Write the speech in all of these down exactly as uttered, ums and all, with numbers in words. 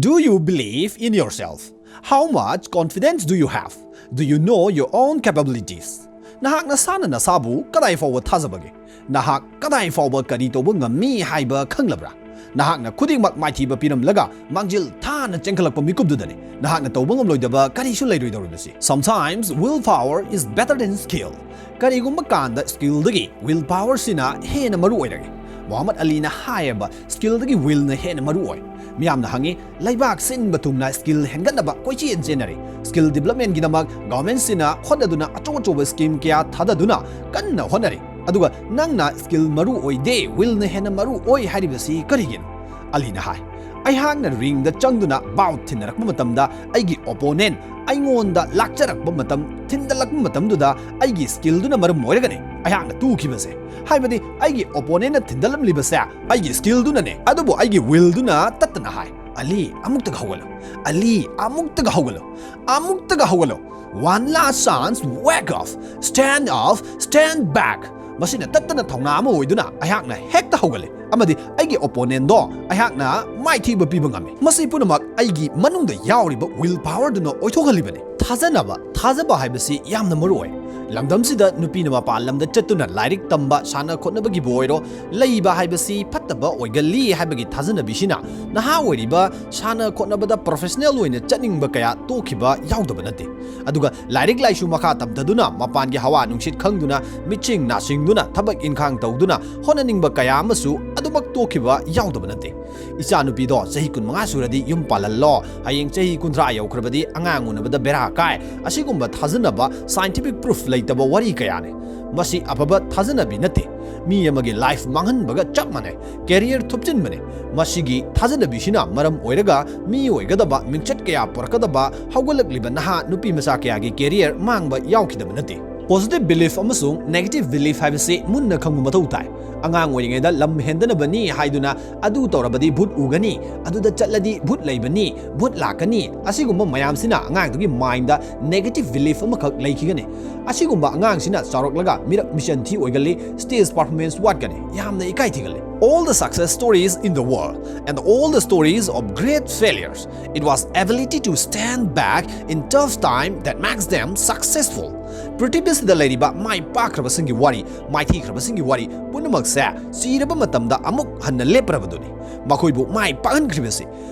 Do you believe in yourself? How much confidence do you have? Do you know your own capabilities? ꯅꯍꯥꯛ ꯅꯁꯥꯅ ꯅꯁꯥꯕꯨ ꯀꯗꯥꯏ ꯐꯥꯎꯕ ꯊꯥꯖꯕꯒꯦ? ꯅꯍꯥꯛ ꯀꯗꯥꯏ ꯐꯥꯎꯕ ꯀꯔꯤ ꯇꯧꯕ ꯉꯝꯃꯤ ꯍꯥꯏꯕ ꯈꯪꯂꯕ꯭ꯔꯥ? ꯅꯍꯥꯛꯅ ꯈꯨꯗꯤꯡꯃꯛ ꯃꯥꯏꯊꯤꯕ ꯄꯤꯔꯝꯂꯒ ꯃꯥꯡꯖꯤꯜ ꯊꯥꯅ ꯆꯦꯟꯈꯠꯂꯛꯄ ꯃꯤꯀꯨꯞꯗꯨꯗꯅꯤ ꯅꯍꯥꯛꯅ ꯇꯧꯕ ꯉꯝꯂꯣꯏꯗꯕ ꯀꯔꯤꯁꯨ ꯂꯩꯔꯣꯏꯗꯧꯔꯤꯕꯁꯤ꯫ Sometimes willpower is better than skill. ꯀꯔꯤꯒꯨꯝꯕ ꯀꯥꯟꯗ skillꯗꯒꯤ willpowerꯁꯤꯅ ꯍꯦꯟꯅ ꯃꯔꯨ ꯑꯣꯏꯔꯒꯦ꯫ ꯃꯣꯍꯝꯃꯗ ꯑꯂꯤꯅ ꯍꯥꯏꯌꯦꯕ, skillꯗꯒꯤ willꯅ ꯍꯦꯟꯅ ꯃꯔꯨ ꯑꯣꯏ꯫ ꯃꯤꯌꯥꯝꯅ ꯍꯪꯉꯤ, ꯂꯩꯕꯥꯛ ꯁꯤꯟꯕ ꯊꯨꯡꯅ skill ꯍꯦꯟꯒꯠꯅꯕ ꯀꯣꯏꯆꯦꯟ ꯆꯦꯟꯅꯔꯤ꯫ Skill developmentꯒꯤꯗꯃꯛ governmentꯁꯤꯅ ꯍꯣꯠꯅꯗꯨꯅ ꯑꯆꯧ ꯑꯆꯧꯕ scheme ꯀꯌꯥ ꯊꯥꯗꯗꯨꯅ ꯀꯟꯅ ꯍꯣꯠꯅꯔꯤ꯫ ꯑꯗꯨꯒ ꯅꯪꯅ skill ꯃꯔꯨ ꯑꯣꯏꯗꯦ, willꯅ ꯍꯦꯟꯅ ꯃꯔꯨ ꯑꯣꯏ ꯍꯥꯏꯔꯤꯕꯁꯤ ꯀꯔꯤꯒꯤꯅꯣ? ꯑꯂꯤꯅ ꯍꯥꯏ, ꯑꯩꯍꯥꯛꯅ ringꯗ ꯆꯪꯗꯨꯅ bout ꯊꯤꯟꯅꯔꯛꯄ ꯃꯇꯝꯗ ꯑꯩꯒꯤ opponent ꯑꯩꯉꯣꯟꯗ ꯂꯥꯛꯆꯔꯛꯄ ꯃꯇꯝ, ꯊꯤꯟꯗꯜꯂꯛꯄ ꯃꯇꯝꯗꯨꯗ ꯑꯩꯒꯤ skillꯗꯨꯅ ꯃꯔꯝ ꯑꯣꯏꯔꯒꯅꯤ ꯑꯩꯍꯥꯛꯅ ꯇꯨꯈꯤꯕꯁꯦ꯫ ꯍꯥꯏꯕꯗꯤ ꯑꯩꯒꯤ opponentꯅ ꯊꯤꯟꯗꯜꯂꯝꯂꯤꯕꯁꯦ ꯑꯩꯒꯤ skillꯗꯨꯅꯅꯦ꯫ ꯑꯗꯨꯕꯨ ꯑꯩꯒꯤ willꯗꯨꯅ ꯇꯠꯇꯅ ꯍꯥꯏ, "ꯑꯂꯤ, ꯑꯃꯨꯛꯇꯒ ꯍꯧꯒꯠꯂꯨ꯫ ꯑꯂꯤ, ꯑꯃꯨꯛꯇꯒ ꯍꯧꯒꯠꯂꯨ꯫ ꯑꯃꯨꯛꯇꯒ ꯍꯧꯒꯠꯂꯨ꯫ One last chance, wake up. Stand up, stand back." ꯃꯁꯤꯅ ꯇꯠꯇꯅ ꯊꯧꯅꯥ ꯑꯃ ꯑꯣꯏꯗꯨꯅ ꯑꯩꯍꯥꯛꯅ ꯍꯦꯛꯇ ꯍꯧꯒꯠꯂꯦ ꯑꯃꯗꯤ ꯑꯩꯒꯤ opponentꯗꯣ ꯑꯩꯍꯥꯛꯅ ꯃꯥꯏꯊꯤꯕ ꯄꯤꯕ ꯉꯝꯃꯤ꯫ ꯃꯁꯤ ꯄꯨꯝꯅꯃꯛ ꯑꯩꯒꯤ ꯃꯅꯨꯡꯗ ꯌꯥꯎꯔꯤꯕ willpowerꯗꯨꯅ ꯑꯣꯏꯊꯣꯛꯍꯜꯂꯤꯕꯅꯤ꯫ ꯊꯥꯖꯅꯕ, ꯊꯥꯖꯕ ꯍꯥꯏꯕꯁꯤ ꯌꯥꯝꯅ ꯃꯔꯨ ꯑꯣꯏ꯫ ꯂꯝꯗꯝꯁꯤꯗ ꯅꯨꯄꯤꯅ ꯃꯄꯥꯟ ꯂꯝꯗ ꯆꯠꯇꯨꯅ ꯂꯥꯏꯔꯤꯛ ꯇꯝꯕ, ꯁꯥꯟꯅ ꯈꯣꯠꯅꯕꯒꯤꯕꯨ ꯑꯣꯏꯔꯣ, ꯂꯩꯕ ꯍꯥꯏꯕꯁꯤ ꯐꯠꯇꯕ ꯑꯣꯏꯒꯜꯂꯤ ꯍꯥꯏꯕꯒꯤ ꯊꯥꯖꯅꯕꯤꯁꯤꯅ ꯅꯍꯥ ꯑꯣꯏꯔꯤꯕ ꯁꯥꯟꯅ ꯈꯣꯠꯅꯕꯗ professional ꯑꯣꯏꯅ ꯆꯠꯅꯤꯡꯕ ꯀꯌꯥ ꯇꯣꯛꯈꯤꯕ ꯌꯥꯎꯗꯕ ꯅꯠꯇꯦ꯫ ꯑꯗꯨꯒ ꯂꯥꯏꯔꯤꯛ ꯂꯥꯏꯁꯨ ꯃꯈꯥ ꯇꯝꯊꯗꯨꯅ, ꯃꯄꯥꯟꯒꯤ ꯍꯋꯥ ꯅꯨꯡꯁꯤꯠ ꯈꯪꯗꯨꯅ, ꯃꯤꯠꯁꯤꯡ ꯅꯥꯁꯤꯡꯗꯨꯅ, ꯊꯕꯛ ꯏꯟꯈꯥꯡ ꯇꯧꯗꯨꯅ ꯍꯣꯠꯅꯅꯤꯡꯕ ꯀꯌꯥ ꯑꯃꯁꯨ ꯑꯗꯨꯃꯛ ꯇꯣꯛꯈꯤꯕ ꯌꯥꯎꯗꯕ ꯅꯠꯇꯦ꯫ "ꯏꯆꯥꯅꯨꯄꯤꯗꯣ ꯆꯍꯤ ꯀꯨꯟꯃꯉꯥ ꯁꯨꯔꯗꯤ ꯌꯨꯝ ꯄꯥꯜꯍꯜꯂꯣ, ꯍꯌꯦꯡ ꯆꯍꯤ ꯀꯨꯟꯊ꯭ꯔꯥ ꯌꯧꯈ꯭ꯔꯕꯗꯤ ꯑꯉꯥꯡ ꯎꯅꯕꯗ ꯕꯦꯔꯥ ꯀꯥꯏ", ꯑꯁꯤꯒꯨꯝꯕ ꯊꯥꯖꯅꯕ scientific proof ꯂꯩꯇꯕ ꯋꯥꯔꯤ ꯀꯌꯥꯅꯤ꯫ ꯃꯁꯤ ꯑꯐꯕ ꯊꯥꯖꯅꯕꯤ ꯅꯠꯇꯦ, ꯃꯤ ꯑꯃꯒꯤ life ꯃꯥꯡꯍꯟꯕꯒ ꯆꯞ ꯃꯥꯟꯅꯩ, career ꯊꯨꯞꯆꯤꯟꯕꯅꯤ꯫ ꯃꯁꯤꯒꯤ ꯊꯥꯖꯅꯕꯤꯁꯤꯅ ꯃꯔꯝ ꯑꯣꯏꯔꯒ ꯃꯤ ꯑꯣꯏꯒꯗꯕ, ꯃꯤꯡꯆꯠ ꯀꯌꯥ ꯄꯨꯔꯛꯀꯗꯕ ꯍꯧꯒꯠꯂꯛꯂꯤꯕ ꯅꯍꯥ ꯅꯨꯄꯤ ꯃꯆꯥ ꯀꯌꯥꯒꯤ career ꯃꯥꯡꯕ ꯌꯥꯎꯈꯤꯗꯕ ꯅꯠꯇꯦ꯫ Positive belief ꯑꯃꯁꯨꯡ negative belief ꯍꯥꯏꯕꯁꯤ ꯃꯨꯟꯅ ꯈꯪꯕ ꯃꯊꯧ ꯇꯥꯏ꯫ ꯑꯉꯥꯡ ꯑꯣꯏꯔꯤꯉꯩꯗ ꯂꯝ ꯍꯦꯟꯗꯅꯕꯅꯤ ꯍꯥꯏꯗꯨꯅ ꯑꯗꯨ ꯇꯧꯔꯕꯗꯤ ꯚꯨꯠ ꯎꯒꯅꯤ, ꯑꯗꯨꯗ ꯆꯠꯂꯗꯤ ꯚꯨꯠ ꯂꯩꯕꯅꯤ, ꯚꯨꯠ ꯂꯥꯛꯀꯅꯤ, ꯑꯁꯤꯒꯨꯝꯕ ꯃꯌꯥꯝꯁꯤꯅ ꯑꯉꯥꯡꯗꯨꯒꯤ mindꯗ negative belief ꯑꯃꯈꯛ ꯂꯩꯈꯤꯒꯅꯤ꯫ ꯑꯁꯤꯒꯨꯝꯕ ꯑꯉꯥꯡꯁꯤꯅ ꯆꯥꯎꯔꯛꯂꯒ ꯃꯤꯔꯛ ꯃꯤꯆꯟ ꯊꯤ ꯑꯣꯏꯒꯜꯂꯤ, stage performance ꯋꯥꯠꯀꯅꯤ, ꯌꯥꯝꯅ ꯏꯀꯥꯏ ꯊꯤꯒꯜꯂꯤ꯫ All the success stories in the world and all the stories of great failures, it was ability to stand back in tough time that makes them successful. ꯄ꯭ꯔꯤꯊꯤꯕꯤꯁꯤꯗ ꯂꯩꯔꯤꯕ ꯃꯥꯏ ꯄꯥꯛꯈ꯭ꯔꯕꯁꯤꯡꯒꯤ ꯋꯥꯔꯤ, ꯃꯥꯏꯊꯤꯈ꯭ꯔꯕꯁꯤꯡꯒꯤ ꯋꯥꯔꯤ ꯄꯨꯝꯅꯃꯛꯁꯦ ꯁꯤꯔꯕ ꯃꯇꯝꯗ ꯑꯃꯨꯛ ꯍꯟꯅ ꯂꯦꯞꯄꯔꯕꯗꯨꯅꯤ꯫ ꯃꯈꯣꯏꯕꯨ ꯃꯥꯏ ꯄꯥꯛꯍꯟꯈ꯭ꯔꯤꯕꯁꯤ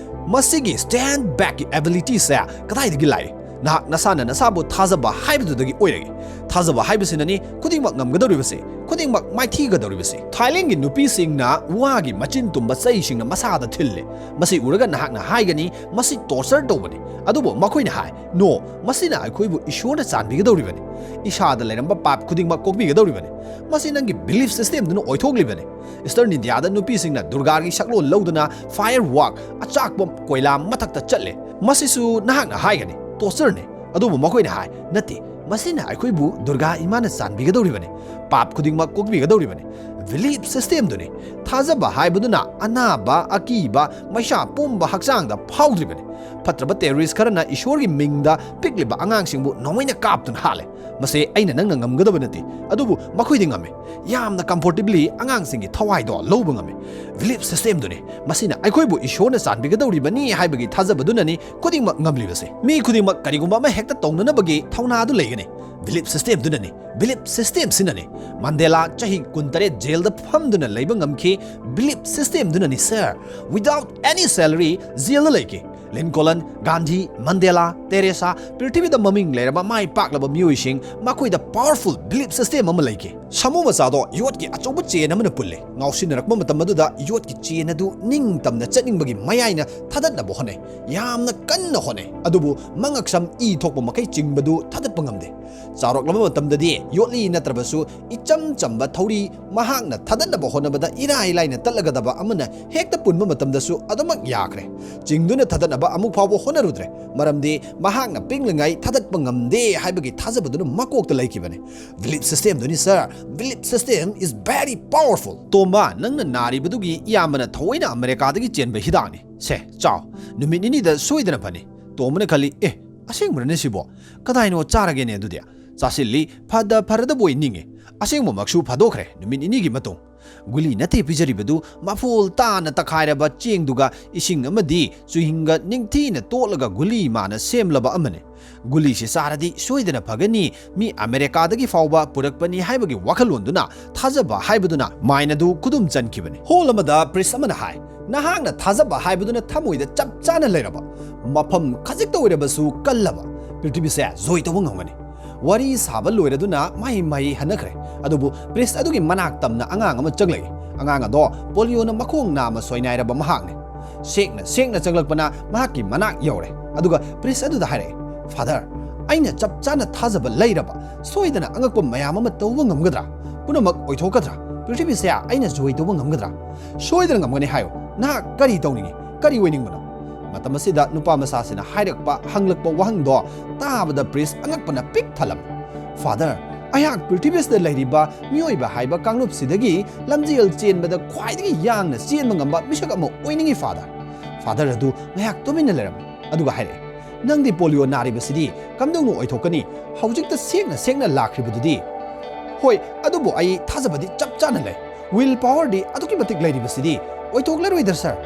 ꯃꯁꯤꯒꯤ stand backꯀꯤ abilityꯁꯦ ꯀꯗꯥꯏꯗꯒꯤ ꯂꯥꯛꯏ? ꯅꯍꯥꯛ ꯅꯁꯥꯅ ꯅꯁꯥꯕꯨ ꯊꯥꯖꯕ ꯍꯥꯏꯕꯗꯨꯗꯒꯤ ꯑꯣꯏꯔꯛꯏ꯫ ꯊꯥꯖꯕ ꯍꯥꯏꯕꯁꯤꯅꯅꯤ ꯈꯨꯗꯤꯡꯃꯛ ꯉꯝꯒꯗꯧꯔꯤꯕꯁꯤ, ꯈꯨꯗꯤꯡꯃꯛ ꯃꯥꯏꯊꯤꯒꯗꯧꯔꯤꯕꯁꯤ꯫ ꯊꯥꯏꯂꯦꯟꯒꯤ ꯅꯨꯄꯤꯁꯤꯡꯅ ꯋꯥꯒꯤ ꯃꯆꯤꯟ ꯇꯨꯝꯕ ꯆꯩꯁꯤꯡꯅ ꯃꯁꯥꯗ ꯊꯤꯜꯂꯤ꯫ ꯃꯁꯤ ꯎꯔꯒ ꯅꯍꯥꯛꯅ ꯍꯥꯏꯒꯅꯤ, "ꯃꯁꯤ torture ꯇꯧꯕꯅꯤ"꯫ ꯑꯗꯨꯕꯨ ꯃꯈꯣꯏꯅ ꯍꯥꯏ, "No, ꯃꯁꯤꯅ ꯑꯩꯈꯣꯏꯕꯨ ꯏꯁꯣꯔꯅ ꯆꯥꯟꯕꯤꯒꯗꯧꯔꯤꯕꯅꯤ꯫ ꯏꯁꯥꯗ ꯂꯩꯔꯝꯕ ꯄꯥꯞ ꯈꯨꯗꯤꯡꯃꯛ ꯀꯣꯛꯄꯤꯒꯗꯧꯔꯤꯕꯅꯤ꯫ ꯃꯁꯤ ꯅꯪꯒꯤ belief systemꯗꯨꯅ ꯑꯣꯏꯊꯣꯛꯂꯤꯕꯅꯤ"꯫ Eastern Indiaꯗ ꯅꯨꯄꯤꯁꯤꯡꯅ ꯗꯨꯔꯒꯥꯒꯤ ꯁꯛꯂꯣꯟ ꯂꯧꯗꯨꯅ firework, ꯑꯆꯥꯛꯄ ꯀꯣꯏꯂꯥ ꯃꯊꯛꯇ ꯆꯠꯂꯦ꯫ ꯃꯁꯤꯁꯨ ꯅꯍꯥꯛꯅ ꯍꯥꯏꯒꯅꯤ, "Tortureꯅꯤ"꯫ ꯑꯗꯨꯕꯨ ꯃꯈꯣꯏꯅ ꯍꯥꯏ, "ꯅꯠꯇꯦ, ꯃꯁꯤꯅ ꯑꯩꯈꯣꯏꯕꯨ ꯗꯨꯔꯒꯥ ꯏꯃꯥꯅ ꯆꯥꯟꯕꯤꯒꯗꯧꯔꯤꯕꯅꯤ, ꯄꯥꯞ ꯈꯨꯗꯤꯡꯃꯛ ꯀꯣꯛꯄꯤꯒꯗꯧꯔꯤꯕꯅꯤ"꯫ Belief systemꯗꯨꯅꯤ꯫ ꯊꯥꯖꯕ ꯍꯥꯏꯕꯗꯨꯅ ꯑꯅꯥꯕ, ꯑꯀꯤꯕ, ꯃꯩꯁꯥ ꯄꯨꯝꯕ ꯍꯛꯆꯥꯡꯗ ꯐꯥꯎꯗ꯭ꯔꯤꯕꯅꯤ꯫ ꯐꯠꯇ꯭ꯔꯕ terrorist ꯈꯔꯅ ꯏꯁꯣꯔꯒꯤ ꯃꯤꯡꯗ ꯄꯤꯛꯂꯤꯕ ꯑꯉꯥꯡꯁꯤꯡꯕꯨ ꯅꯣꯡꯃꯩꯅ ꯀꯥꯞꯇꯨꯅ ꯍꯥꯠꯂꯦ꯫ ꯃꯁꯤ ꯑꯩꯅ ꯅꯪꯅ ꯉꯝꯒꯗꯕ ꯅꯠꯇꯦ, ꯑꯗꯨꯕꯨ ꯃꯈꯣꯏꯗꯤ ꯉꯝꯃꯤ꯫ ꯌꯥꯝꯅ comfortably ꯑꯉꯥꯡꯁꯤꯡꯒꯤ ꯊꯋꯥꯏꯗꯣ ꯂꯧꯕ ꯉꯝꯃꯤ꯫ Belief systemꯗꯨꯅꯤ꯫ ꯃꯁꯤꯅ ꯑꯩꯈꯣꯏꯕꯨ ꯏꯁꯣꯔꯅ ꯆꯥꯟꯕꯤꯒꯗꯧꯔꯤꯕꯅꯤ ꯍꯥꯏꯕꯒꯤ ꯊꯥꯖꯕꯗꯨꯅꯅꯤ ꯈꯨꯗꯤꯡꯃꯛ ꯉꯝꯂꯤꯕꯁꯦ꯫ ꯃꯤ ꯈꯨꯗꯤꯡꯃꯛ ꯀꯔꯤꯒꯨꯝꯕ ꯑꯃ ꯍꯦꯛꯇ ꯇꯧꯅꯅꯕꯒꯤ ꯊꯧꯅꯥꯗꯨ ꯂꯩꯒꯅꯤ꯫ Belief systemꯗꯨꯅꯅꯤ꯫ Belief systemꯁꯤꯅꯅꯤ꯫ ꯃꯟꯗꯦꯂꯥ ꯆꯍꯤ ꯀꯨꯟꯇꯔꯦꯠ ꯖꯦꯜꯗ ꯐꯝꯗꯨꯅ ꯂꯩꯕ ꯉꯝꯈꯤ꯫ Belief systemꯗꯨꯅꯅꯤ, sir꯫ Without any salary ꯖꯦꯜꯗ ꯂꯩꯈꯤ꯫ ꯂꯤꯟꯀꯣꯂꯟ, ꯒꯥꯟꯙꯤ, ꯃꯟꯗꯦꯂꯥ, ꯇꯦꯔꯦꯁꯥ, ꯄ꯭ꯔꯤꯊꯤꯕꯤꯗ ꯃꯃꯤꯡ ꯂꯩꯔꯕ ꯃꯥꯏ ꯄꯥꯛꯂꯕ ꯃꯤꯑꯣꯏꯁꯤꯡ, ꯃꯈꯣꯏꯗ powerful belief system ꯑꯃ ꯂꯩꯈꯤ꯫ ꯁꯥꯃꯨ ꯃꯆꯥꯗꯣ ꯌꯣꯠꯀꯤ ꯑꯆꯧꯕ chain ꯑꯃꯅ ꯄꯨꯜꯂꯤ꯫ ꯉꯥꯎꯁꯤꯟꯅꯔꯛꯄ ꯃꯇꯝ ꯑꯗꯨꯗ ꯌꯣꯠꯀꯤ chain ꯑꯗꯨ ꯅꯤꯡꯇꯝꯅ ꯆꯠꯅꯤꯡꯕꯒꯤ ꯃꯌꯥꯏꯅ ꯊꯥꯗꯠꯅꯕ ꯍꯣꯠꯅꯩ꯫ ꯌꯥꯝꯅ ꯀꯟꯅ ꯍꯣꯠꯅꯩ, ꯑꯗꯨꯕꯨ ꯃꯉꯛꯁꯝ ꯏ ꯊꯣꯛꯄ ꯃꯈꯩ ꯆꯤꯡꯕꯗꯨ ꯊꯥꯗꯠꯄ ꯉꯝꯗꯦ꯫ ꯆꯥꯎꯔꯛꯂꯕ ꯃꯇꯝꯗꯗꯤ ꯌꯣꯠꯂꯤ ꯅꯠꯇ꯭ꯔꯕꯁꯨ ꯏꯆꯝ ꯆꯝꯕ ꯊꯧꯔꯤ ꯃꯍꯥꯛꯅ ꯊꯥꯗꯠꯅꯕ ꯍꯣꯠꯅꯕꯗ ꯏꯔꯥꯏ ꯂꯥꯏꯅ ꯇꯠꯂꯒꯗꯕ ꯑꯃꯅ ꯍꯦꯛꯇ ꯄꯨꯟꯕ ꯃꯇꯝꯗꯁꯨ ꯑꯗꯨꯃꯛ ꯌꯥꯈ꯭ꯔꯦ꯫ ꯆꯤꯡꯗꯨꯅ ꯊꯥꯗꯠꯅꯕ ꯑꯃꯨꯛ ꯐꯥꯎꯕ ꯍꯣꯠꯅꯔꯨꯗ꯭ꯔꯦ꯫ ꯃꯔꯝꯗꯤ ꯃꯍꯥꯛꯅ ꯄꯤꯛꯂꯤꯉꯩ ꯊꯥꯗꯠꯄ ꯉꯝꯗꯦ ꯍꯥꯏꯕꯒꯤ ꯊꯥꯖꯕꯗꯨꯅ ꯃꯀꯣꯛꯇ ꯂꯩꯈꯤꯕꯅꯤ꯫ Belief system ꯗꯨꯅꯤ, sir. Belief system is very powerful. ꯇꯣꯝꯕ, ꯅꯪꯅ ꯅꯥꯔꯤꯕꯗꯨꯒꯤ ꯏꯌꯥꯝꯕꯅ ꯊꯑꯣꯏꯅ ꯑꯃꯦꯔꯤꯀꯥꯗꯒꯤ ꯆꯦꯟꯕ ꯍꯤꯗꯥꯛꯅꯤ꯫ ꯁꯦ, ꯆꯥꯎ꯫ ꯅꯨꯃꯤꯠ ꯅꯤꯅꯤꯗ ꯁꯣꯏꯗꯅ ꯐꯅꯤ꯫ ꯇꯣꯝꯕꯅ ꯈꯜꯂꯤ, "ꯑꯦ, ꯑꯁꯦꯡꯕ꯭ꯔꯅꯦ ꯁꯤꯕꯣ? ꯀꯗꯥꯏꯅꯣ ꯆꯥꯔꯒꯦꯅꯦ ꯑꯗꯨꯗꯤ?" ꯆꯥꯁꯤꯜꯂꯤ꯫ ꯐꯗ ꯐꯔꯗꯕꯣꯏ ꯅꯤꯡꯉꯤ꯫ ꯑꯁꯦꯡꯕꯃꯛꯁꯨ ꯐꯥꯗꯣꯛꯈ꯭ꯔꯦ ꯅꯨꯃꯤꯠ ꯅꯤꯅꯤꯒꯤ ꯃꯇꯨꯡ꯫ ꯒꯨꯂꯤ ꯅꯠꯇꯦ ꯄꯤꯖꯔꯤꯕꯗꯨ, ꯃꯐꯣꯜ ꯇꯥꯅ ꯇꯛꯈꯥꯏꯔꯕ ꯆꯦꯡꯗꯨꯒ ꯏꯁꯤꯡ ꯑꯃꯗꯤ ꯆꯨꯍꯤꯡꯒ ꯅꯤꯡꯊꯤꯅ ꯇꯣꯠꯂꯒ ꯒꯨꯂꯤ ꯃꯥꯅ ꯁꯦꯝꯂꯕ ꯑꯃꯅꯤ꯫ ꯒꯨꯂꯤꯁꯤ ꯆꯥꯔꯗꯤ ꯁꯣꯏꯗꯅ ꯐꯒꯅꯤ, ꯃꯤ ꯑꯃꯦꯔꯤꯀꯥꯗꯒꯤ ꯐꯥꯎꯕ ꯄꯨꯔꯛꯄꯅꯤ ꯍꯥꯏꯕꯒꯤ ꯋꯥꯈꯜꯂꯣꯟꯗꯨꯅ, ꯊꯥꯖꯕ ꯍꯥꯏꯕꯗꯨꯅ ꯃꯥꯏꯟ ꯑꯗꯨ ꯈꯨꯗꯨꯝ ꯆꯟꯈꯤꯕꯅꯤ꯫ ꯍꯣꯜ ꯑꯃꯗ ꯄ꯭ꯔꯤꯁ ꯑꯃꯅ ꯍꯥꯏ, "ꯅꯍꯥꯛꯅ ꯊꯥꯖꯕ ꯍꯥꯏꯕꯗꯨꯅ ꯊꯃꯣꯏꯗ ꯆꯞ ꯆꯥꯅ ꯂꯩꯔꯕ, ꯃꯐꯝ ꯈꯖꯤꯛꯇ ꯑꯣꯏꯔꯕꯁꯨ ꯀꯜꯂꯕ, ꯄ꯭ꯔꯤꯊꯤꯕꯤꯁꯦ ꯖꯣꯏ ꯇꯧꯕ ꯉꯝꯒꯅꯤ"꯫ ꯋꯥꯔꯤ ꯁꯥꯕ ꯂꯣꯏꯔꯗꯨꯅ ꯃꯍꯩ ꯃꯍꯩ ꯍꯟꯅꯈ꯭ꯔꯦ꯫ ꯑꯗꯨꯕꯨ ꯄ꯭ꯔꯤꯁ ꯑꯗꯨꯒꯤ ꯃꯅꯥꯛ ꯇꯝꯅ ꯑꯉꯥꯡ ꯑꯃ ꯆꯪꯂꯛꯏ꯫ ꯑꯉꯥꯡ ꯑꯗꯣ ꯄꯣꯂꯤꯑꯣꯅ ꯃꯈꯣꯡ ꯅꯥꯝꯃ ꯁꯣꯏꯅꯥꯏꯔꯕ ꯃꯍꯥꯛꯅꯤ꯫ ꯁꯦꯡꯅ ꯁꯦꯡꯅ ꯆꯪꯂꯛꯄꯅ ꯃꯍꯥꯛꯀꯤ ꯃꯅꯥꯛ ꯌꯧꯔꯦ꯫ ꯑꯗꯨꯒ ꯄ꯭ꯔꯤꯁ ꯑꯗꯨꯗ ꯍꯥꯏꯔꯛꯑꯦ, "ꯐꯥꯗꯔ, ꯑꯩꯅ ꯆꯞ ꯆꯥꯅ ꯊꯥꯖꯕ ꯂꯩꯔꯕ, ꯁꯣꯏꯗꯅ ꯑꯉꯛꯄ ꯃꯌꯥꯝ ꯑꯃ ꯇꯧꯕ ꯉꯝꯒꯗ꯭ꯔꯥ? ꯄꯨꯝꯅꯃꯛ ꯑꯣꯏꯊꯣꯛꯀꯗ꯭ꯔꯥ? ꯄ꯭ꯔꯤꯊꯤꯕꯤꯁꯦ ꯑꯩꯅ ꯖꯣꯏ ꯇꯧꯕ ꯉꯝꯒꯗ꯭ꯔꯥ?" "ꯁꯣꯏꯗꯅ ꯉꯝꯒꯅꯤ ꯍꯥꯏꯌꯨ꯫ ꯅꯍꯥꯛ ꯀꯔꯤ ꯇꯧꯅꯤꯡꯉꯤ? ꯀꯔꯤ ꯑꯣꯏꯅꯤꯡꯕꯅꯣ?" ꯃꯇꯝ ꯑꯁꯤꯗ ꯅꯨꯄꯥ ꯃꯆꯥꯁꯤꯅ ꯍꯥꯏꯔꯛꯄ ꯍꯪꯂꯛꯄ ꯋꯥꯍꯪꯗꯣ ꯇꯥꯕꯗ ꯄ꯭ꯔꯤꯁ ꯑꯉꯛꯄꯅ ꯄꯤꯛ ꯊꯜꯂꯝꯃꯤ꯫ "ꯐꯥꯗꯔ, ꯑꯩꯍꯥꯛ ꯄ꯭ꯔꯤꯊꯤꯕꯤꯁꯤꯗ ꯂꯩꯔꯤꯕ ꯃꯤꯑꯣꯏꯕ ꯍꯥꯏꯕ ꯀꯥꯡꯂꯨꯞꯁꯤꯗꯒꯤ ꯂꯝꯖꯦꯜ ꯆꯦꯟꯕꯗ ꯈ꯭ꯋꯥꯏꯗꯒꯤ ꯌꯥꯡꯅ ꯆꯦꯟꯕ ꯉꯝꯕ ꯃꯤꯁꯛ ꯑꯃ ꯑꯣꯏꯅꯤꯡꯉꯤ, ꯐꯥꯗꯔ꯫" ꯐꯥꯗꯔ ꯑꯗꯨ ꯉꯥꯏꯍꯥꯛ ꯇꯨꯃꯤꯟꯅ ꯂꯩꯔꯝꯃꯤ꯫ ꯑꯗꯨꯒ ꯍꯥꯏꯔꯛꯏ, "ꯅꯪꯗꯤ ꯄꯣꯂꯤꯑꯣ ꯅꯥꯔꯤꯕꯁꯤꯗꯤ ꯀꯝꯗꯧꯅ ꯑꯣꯏꯊꯣꯛꯀꯅꯤ? ꯍꯧꯖꯤꯛꯇ ꯁꯦꯡꯅ ꯁꯦꯡꯅ ꯂꯥꯛꯈ꯭ꯔꯤꯕꯗꯨꯗꯤ?" "ꯍꯣꯏ, ꯑꯗꯨꯕꯨ ꯑꯩ ꯊꯥꯖꯕꯗꯤ ꯆꯞ ꯆꯥꯅ ꯂꯩ꯫ ꯋꯤꯜ ꯄꯥꯋꯔꯗꯤ ꯑꯗꯨꯛꯀꯤ ꯃꯇꯤꯛ ꯂꯩꯔꯤꯕꯁꯤꯗꯤ꯫ ꯑꯣꯏꯊꯣꯛꯂꯔꯣꯏꯗ꯭ꯔꯥ, ꯁꯥꯔ?"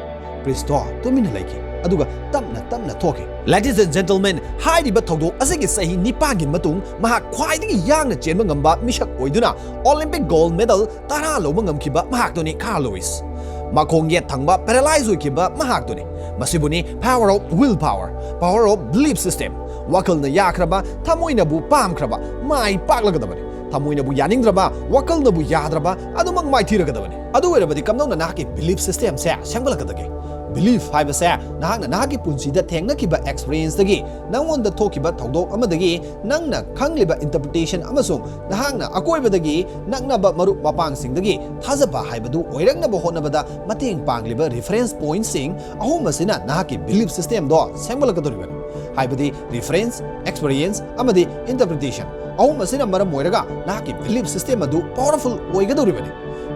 ꯄ꯭ꯔꯤꯁꯇꯣ ꯇꯨꯃꯤꯟꯅ ꯂꯩꯈꯤ, ꯑꯗꯨꯒ ꯇꯞꯅ ꯇꯞꯅ ꯊꯣꯛꯈꯤ꯫ Ladies and gentlemen, ꯍꯥꯏꯔꯤꯕ ꯊꯧꯗꯣꯛ ꯑꯁꯤꯒꯤ ꯆꯍꯤ ꯅꯤꯄꯥꯟꯒꯤ ꯃꯇꯨꯡ ꯃꯍꯥꯛ ꯈ꯭ꯋꯥꯏꯗꯒꯤ ꯌꯥꯡꯅ ꯆꯦꯟꯕ ꯉꯝꯕ ꯃꯤꯁꯛ ꯑꯣꯏꯗꯨꯅ Olympic gold medal ꯇꯔꯥ ꯂꯧꯕ ꯉꯝꯈꯤꯕ ꯃꯍꯥꯛꯇꯨꯅꯤ, ꯀꯥꯔꯜ ꯂꯨꯏꯁ꯫ ꯃꯈꯣꯡ ꯌꯦꯠ ꯊꯪꯕ paralyze ꯑꯣꯏꯈꯤꯕ ꯃꯍꯥꯛꯇꯨꯅꯤ꯫ ꯃꯁꯤꯕꯨꯅꯤ power of will power, power of belief system꯫ ꯋꯥꯈꯜꯅ ꯌꯥꯈ꯭ꯔꯕ, ꯊꯃꯣꯏꯅꯕꯨ ꯄꯥꯝꯈ꯭ꯔꯕ, ꯃꯥꯏ ꯄꯥꯛꯂꯒꯗꯕꯅꯤ꯫ ꯊꯃꯣꯏꯅꯕꯨ ꯌꯥꯅꯤꯡꯗ꯭ꯔꯕ, ꯋꯥꯈꯜꯅꯕꯨ ꯌꯥꯗ꯭ꯔꯕ, ꯑꯗꯨꯃꯛ ꯃꯥꯏꯊꯤꯔꯒꯗꯕꯅꯤ꯫ ꯑꯗꯨ ꯑꯣꯏꯔꯕꯗꯤ ꯀꯝꯗꯧꯅ ꯅꯍꯥꯛꯀꯤ belief system ꯁꯦ ꯁꯦꯝꯒꯠꯂꯛꯀꯗꯒꯦ? Belief ꯍꯥꯏꯕꯁꯦ ꯅꯍꯥꯛꯅ ꯅꯍꯥꯛꯀꯤ ꯄꯨꯟꯁꯤꯗ ꯊꯦꯡꯅꯈꯤꯕ experienceꯇꯒꯤ, ꯅꯪꯉꯣꯟꯗ ꯊꯣꯛꯈꯤꯕ ꯊꯧꯗꯣꯛ ꯑꯃꯗꯒꯤ, ꯅꯪꯅ ꯈꯪꯂꯤꯕ interpretation ꯑꯃꯁꯨꯡ ꯅꯍꯥꯛꯅ ꯑꯀꯣꯏꯕꯗꯒꯤ ꯅꯛꯅꯕ ꯃꯔꯨꯞ ꯃꯄꯥꯡꯁꯤꯡꯗꯒꯤ ꯊꯥꯖꯕ ꯍꯥꯏꯕꯗꯨ ꯑꯣꯏꯔꯛꯅꯕ ꯍꯣꯠꯅꯕꯗ ꯃꯇꯦꯡ ꯄꯥꯡꯂꯤꯕ reference pointꯁꯤꯡ ꯑꯍꯨꯝ ꯑꯁꯤꯅ ꯅꯍꯥꯛꯀꯤ belief systemꯗꯣ ꯁꯦꯝꯒꯠꯂꯛꯀꯗꯧꯔꯤꯕꯅꯤ꯫ ꯍꯥꯏꯕꯗꯤ reference, experience ꯑꯃꯗꯤ interpretation ꯑꯍꯨꯝ ꯑꯁꯤꯅ ꯃꯔꯝ ꯑꯣꯏꯔꯒ ꯅꯍꯥꯛꯀꯤ belief system ꯑꯗꯨ powerful ꯑꯣꯏꯒꯗꯧꯔꯤꯕꯅꯤ꯫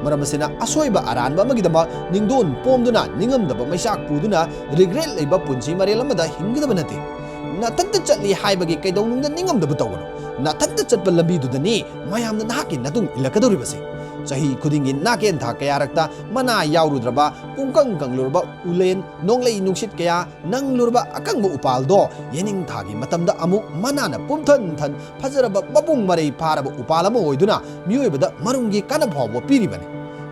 ꯃꯔꯝ ꯑꯁꯤꯅ ꯑꯁꯣꯏꯕ ꯑꯔꯥꯟꯕ ꯑꯃꯒꯤꯗꯃꯛ ꯅꯤꯡꯗꯣꯟ ꯄꯣꯝꯗꯨꯅ ꯅꯤꯡꯉꯝꯗꯕ ꯃꯩꯆꯥꯛ ꯄꯨꯗꯨꯅ regret ꯂꯩꯕ ꯄꯨꯟꯁꯤ ꯃꯔꯦꯜ ꯑꯃꯗ ꯍꯤꯡꯒꯗꯕ ꯅꯠꯇꯦ꯫ ꯅꯊꯟꯇ ꯆꯠꯂꯤ ꯍꯥꯏꯕꯒꯤ ꯀꯩꯗꯧꯅꯨꯡꯗ ꯅꯤꯡꯉꯝꯗꯕ ꯇꯧꯒꯅꯨ꯫ ꯅꯊꯟꯇ ꯆꯠꯄ ꯂꯝꯕꯤꯗꯨꯗꯅꯤ ꯃꯌꯥꯝꯅ ꯅꯍꯥꯛꯀꯤ ꯅꯇꯨꯡ ꯏꯜꯂꯛꯀꯗꯧꯔꯤꯕꯁꯦ꯫ ꯆꯍꯤ ꯈꯨꯗꯤꯡꯒꯤ ꯅꯥꯀꯦꯟꯊꯥ ꯀꯌꯥꯔꯛꯇ ꯃꯅꯥ ꯌꯥꯎꯔꯨꯗ꯭ꯔꯕ, ꯄꯨꯡꯀꯪ ꯀꯪꯂꯨꯔꯕ ꯎꯂꯦꯟ, ꯅꯣꯡꯂꯩ ꯅꯨꯡꯁꯤꯠ ꯀꯌꯥ ꯅꯪꯂꯨꯔꯕ ꯑꯀꯪꯕ ꯎꯄꯥꯜꯗꯣ ꯌꯦꯅꯤꯡꯊꯥꯒꯤ ꯃꯇꯝꯗ ꯑꯃꯨꯛ ꯃꯅꯥꯅ ꯄꯨꯝꯊꯟ ꯊꯟ ꯐꯖꯔꯕ ꯃꯄꯨꯡ ꯃꯔꯩ ꯐꯥꯔꯕ ꯎꯄꯥꯜ ꯑꯃ ꯑꯣꯏꯗꯨꯅ ꯃꯤꯑꯣꯏꯕꯗ ꯃꯔꯨꯝꯒꯤ ꯀꯥꯟꯅꯕ ꯐꯥꯎꯕ ꯄꯤꯔꯤꯕꯅꯤ꯫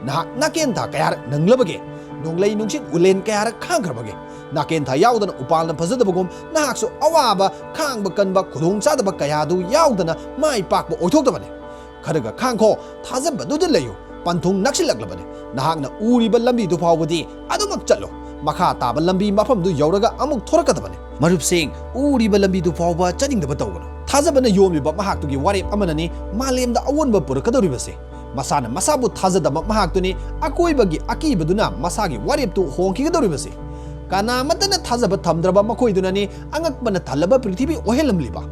ꯅꯍꯥꯛ ꯅꯥꯀꯦꯟꯊꯥ ꯀꯌꯥꯔꯛ ꯅꯪꯂꯕꯒꯦ? ꯅꯣꯡꯂꯩ ꯅꯨꯡꯁꯤꯠ ꯎꯂꯦꯟ ꯀꯌꯥꯔꯛ ꯈꯥꯡꯈ꯭ꯔꯕꯒꯦ? ꯅꯥꯀꯦꯟꯊꯥ ꯌꯥꯎꯗꯅ ꯎꯄꯥꯜꯅ ꯐꯖꯗꯕꯒꯨꯝ ꯅꯍꯥꯛꯁꯨ ꯑꯋꯥꯕ, ꯈꯥꯡꯕ ꯀꯟꯕ, ꯈꯨꯗꯣꯡꯆꯥꯗꯕ ꯀꯌꯥꯗꯨ ꯌꯥꯎꯗꯅ ꯃꯥꯏ ꯄꯥꯛꯄ ꯑꯣꯏꯊꯣꯛꯇꯕꯅꯤ꯫ ꯈꯔꯒ ꯈꯥꯡꯈꯣ, ꯊꯥꯖꯕꯗꯨꯗ ꯂꯩꯌꯨ꯫ ꯄꯟꯊꯨꯡ ꯅꯛꯁꯤꯜꯂꯛꯂꯕꯅꯤ꯫ ꯅꯍꯥꯛꯅ ꯎꯔꯤꯕ ꯂꯝꯕꯤꯗꯨ ꯐꯥꯎꯕꯗꯤ ꯑꯗꯨꯃꯛ ꯆꯠꯂꯨ꯫ ꯃꯈꯥ ꯇꯥꯕ ꯂꯝꯕꯤ ꯃꯐꯝꯗꯨ ꯌꯧꯔꯒ ꯑꯃꯨꯛ ꯊꯣꯔꯛꯀꯗꯕꯅꯤ꯫ ꯃꯔꯨꯞꯁꯤꯡ, ꯎꯔꯤꯕ ꯂꯝꯕꯤꯗꯨ ꯐꯥꯎꯕ ꯆꯠꯅꯤꯡꯗꯕ ꯇꯧꯒꯅꯨ꯫ ꯊꯥꯖꯕꯅ ꯌꯣꯝꯂꯤꯕ ꯃꯍꯥꯛꯇꯨꯒꯤ ꯋꯥꯔꯦꯞ ꯑꯃꯅꯅꯤ ꯃꯥꯂꯦꯝꯗ ꯑꯑꯣꯟꯕ ꯄꯨꯔꯛꯀꯗꯧꯔꯤꯕꯁꯦ꯫ ꯃꯁꯥꯅ ꯃꯁꯥꯕꯨ ꯊꯥꯖꯗꯕ ꯃꯍꯥꯛꯇꯨꯅꯤ ꯑꯀꯣꯏꯕꯒꯤ ꯑꯀꯤꯕꯗꯨꯅ ꯃꯁꯥꯒꯤ ꯋꯥꯔꯦꯞꯇꯨ ꯍꯣꯡꯈꯤꯒꯗꯧꯔꯤꯕꯁꯦ꯫ ꯀꯅꯥꯃꯠꯇꯅ ꯊꯥꯖꯕ ꯊꯝꯗ꯭ꯔꯕ ꯃꯈꯣꯏꯗꯨꯅꯅꯤ ꯑꯉꯛꯄꯅ ꯊꯜꯂꯕ ꯄ꯭ꯔꯤꯊꯤꯕꯤ ꯑꯣꯏꯍꯜꯂꯝꯂꯤꯕ꯫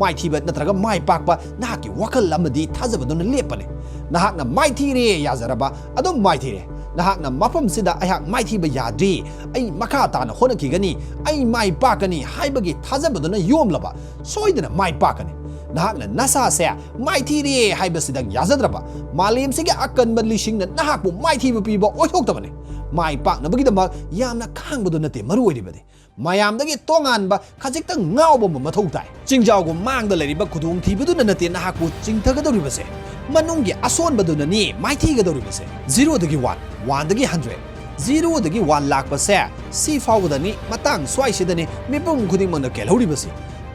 ꯃꯥꯏꯊꯤꯕ ꯅꯠꯇ꯭ꯔꯒ ꯃꯥꯏ ꯄꯥꯛꯄ ꯅꯍꯥꯛꯀꯤ ꯋꯥꯈꯜ ꯑꯃꯗꯤ ꯊꯥꯖꯕꯗꯨꯅ ꯂꯦꯞꯄꯅꯤ꯫ ꯅꯍꯥꯛꯅ ꯃꯥꯏꯊꯤꯔꯦ ꯌꯥꯖꯔꯕ, ꯑꯗꯨꯝ ꯃꯥꯏꯊꯤꯔꯦ꯫ ꯅꯍꯥꯛꯅ "ꯃꯐꯝꯁꯤꯗ ꯑꯩꯍꯥꯛ ꯃꯥꯏꯊꯤꯕ ꯌꯥꯗ꯭ꯔꯤ, ꯑꯩ ꯃꯈꯥ ꯇꯥꯅ ꯍꯣꯠꯅꯈꯤꯒꯅꯤ, ꯑꯩ ꯃꯥꯏ ꯄꯥꯛꯀꯅꯤ" ꯍꯥꯏꯕꯒꯤ ꯊꯥꯖꯕꯗꯨꯅ ꯌꯣꯝꯂꯕ, ꯁꯣꯏꯗꯅ ꯃꯥꯏ ꯄꯥꯛꯀꯅꯤ꯫ ꯅꯍꯥꯛꯅ ꯅꯁꯥꯁꯦ ꯃꯥꯏꯊꯤꯔꯦ ꯍꯥꯏꯕꯁꯤꯗꯪ ꯌꯥꯖꯗ꯭ꯔꯕ, ꯃꯥꯂꯦꯝꯁꯤꯒꯤ ꯑꯀꯟꯕ ꯂꯤꯁꯤꯡꯅ ꯅꯍꯥꯛꯄꯨ ꯃꯥꯏꯊꯤꯕ ꯄꯤꯕ ꯑꯣꯏꯊꯣꯛꯇꯕꯅꯤ꯫ ꯃꯥꯏ ꯄꯥꯛꯅꯕꯒꯤꯗꯃꯛ ꯌꯥꯝꯅ ꯈꯥꯡꯕꯗꯨ ꯅꯠꯇꯦ ꯃꯔꯨ ꯑꯣꯏꯔꯤꯕꯗꯤ, ꯃꯌꯥꯝꯗꯒꯤ ꯇꯣꯉꯥꯟꯕ, ꯈꯖꯤꯛꯇꯪ ꯉꯥꯎꯕ ꯑꯃ ꯃꯊꯧ ꯇꯥꯏ꯫ ꯆꯤꯡꯖꯥꯎꯒꯨꯝ ꯃꯥꯡꯗ ꯂꯩꯔꯤꯕ ꯈꯨꯗꯣꯡꯊꯤꯕꯗꯨꯅ ꯅꯠꯇꯦ ꯅꯍꯥꯛꯄꯨ ꯆꯤꯡꯊꯒꯗꯧꯔꯤꯕꯁꯦ, ꯃꯅꯨꯡꯒꯤ ꯑꯁꯣꯟꯕꯗꯨꯅꯅꯤ ꯃꯥꯏꯊꯤꯒꯗꯧꯔꯤꯕꯁꯦ꯫ Zeroꯗꯒꯤ one, oneꯗꯒꯤ hundred, Zeroꯗꯒꯤ one ꯂꯥꯛꯄꯁꯦ ꯁꯤ ꯐꯥꯎꯕꯗꯅꯤ, ꯃꯇꯥꯡ ꯁ꯭ꯋꯥꯏꯁꯤꯗꯅꯤ ꯃꯤꯄꯨꯝ ꯈꯨꯗꯤꯡꯃꯛꯅ ꯀꯦꯜꯍꯧꯔꯤꯕꯁꯤ꯫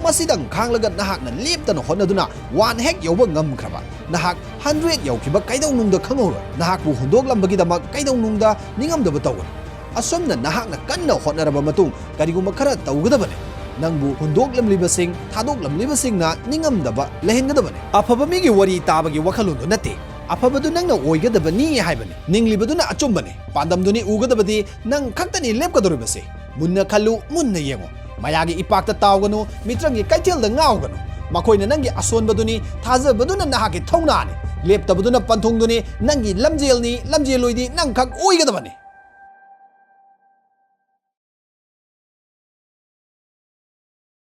ꯃꯁꯤꯗꯪ ꯈꯥꯡꯂꯒ ꯅꯍꯥꯛꯅ ꯂꯦꯞꯇꯅ ꯍꯣꯠꯅꯗꯨꯅ one ꯍꯦꯛ ꯌꯧꯕ ꯉꯝꯈ꯭ꯔꯕ, ꯅꯍꯥꯛ hundred ꯌꯧꯈꯤꯕ ꯀꯩꯗꯧꯅꯨꯡꯗ ꯈꯪꯍꯧꯔꯣꯏ꯫ ꯅꯍꯥꯛꯄꯨ ꯍꯨꯟꯗꯣꯛꯂꯝꯕꯒꯤꯗꯃꯛ ꯀꯩꯗꯧꯅꯨꯡꯗ ꯅꯤꯡꯉꯝꯗꯕ ꯇꯧꯒꯅꯨ꯫ ꯑꯁꯨꯝꯅ ꯅꯍꯥꯛꯅ ꯀꯟꯅ ꯍꯣꯠꯅꯔꯕ ꯃꯇꯨꯡ ꯀꯔꯤꯒꯨꯝꯕ ꯈꯔ ꯇꯧꯒꯗꯕꯅꯤ꯫ ꯅꯪꯕꯨ ꯍꯨꯟꯗꯣꯛꯂꯝꯂꯤꯕꯁꯤꯡ, ꯊꯥꯗꯣꯛꯂꯝꯂꯤꯕꯁꯤꯡꯅ ꯅꯤꯡꯉꯝꯗꯕ ꯂꯩꯍꯟꯒꯗꯕꯅꯤ꯫ ꯑꯐꯕ ꯃꯤꯒꯤ ꯋꯥꯔꯤ ꯇꯥꯕꯒꯤ ꯋꯥꯈꯜꯂꯣꯟꯗꯨ ꯅꯠꯇꯦ꯫ ꯑꯐꯕꯗꯨ ꯅꯪꯅ ꯑꯣꯏꯒꯗꯕꯅꯤ ꯍꯥꯏꯕꯅꯤ꯫ ꯅꯤꯡꯂꯤꯕꯗꯨꯅ ꯑꯆꯨꯝꯕꯅꯤ꯫ ꯄꯥꯟꯗꯝꯗꯨꯅꯤ ꯎꯒꯗꯕꯗꯤ ꯅꯪ ꯈꯛꯇꯅꯤ ꯂꯦꯞꯀꯗꯧꯔꯤꯕꯁꯤ꯫ ꯃꯨꯟꯅ ꯈꯜꯂꯨ, ꯃꯨꯟꯅ ꯌꯦꯡꯉꯨ꯫ ꯃꯌꯥꯒꯤ ꯏꯄꯥꯛꯇ ꯇꯥꯎꯒꯅꯨ, ꯃꯤꯇ꯭ꯔꯪꯒꯤ ꯀꯩꯊꯦꯜꯗ ꯉꯥꯎꯒꯅꯨ꯫ ꯃꯈꯣꯏꯅ ꯅꯪꯒꯤ ꯑꯁꯣꯟꯕꯗꯨꯅꯤ, ꯊꯥꯖꯕꯗꯨꯅ ꯅꯍꯥꯛꯀꯤ ꯊꯧꯅꯥꯅꯤ꯫ ꯂꯦꯞꯇꯕꯗꯨꯅ ꯄꯟꯊꯨꯡꯗꯨꯅꯤ, ꯅꯪꯒꯤ ꯂꯝꯖꯦꯜꯅꯤ, ꯂꯝꯖꯦꯜꯂꯣꯏꯗꯤ ꯅꯪ ꯈꯛ ꯑꯣꯏꯒꯗꯕꯅꯤ꯫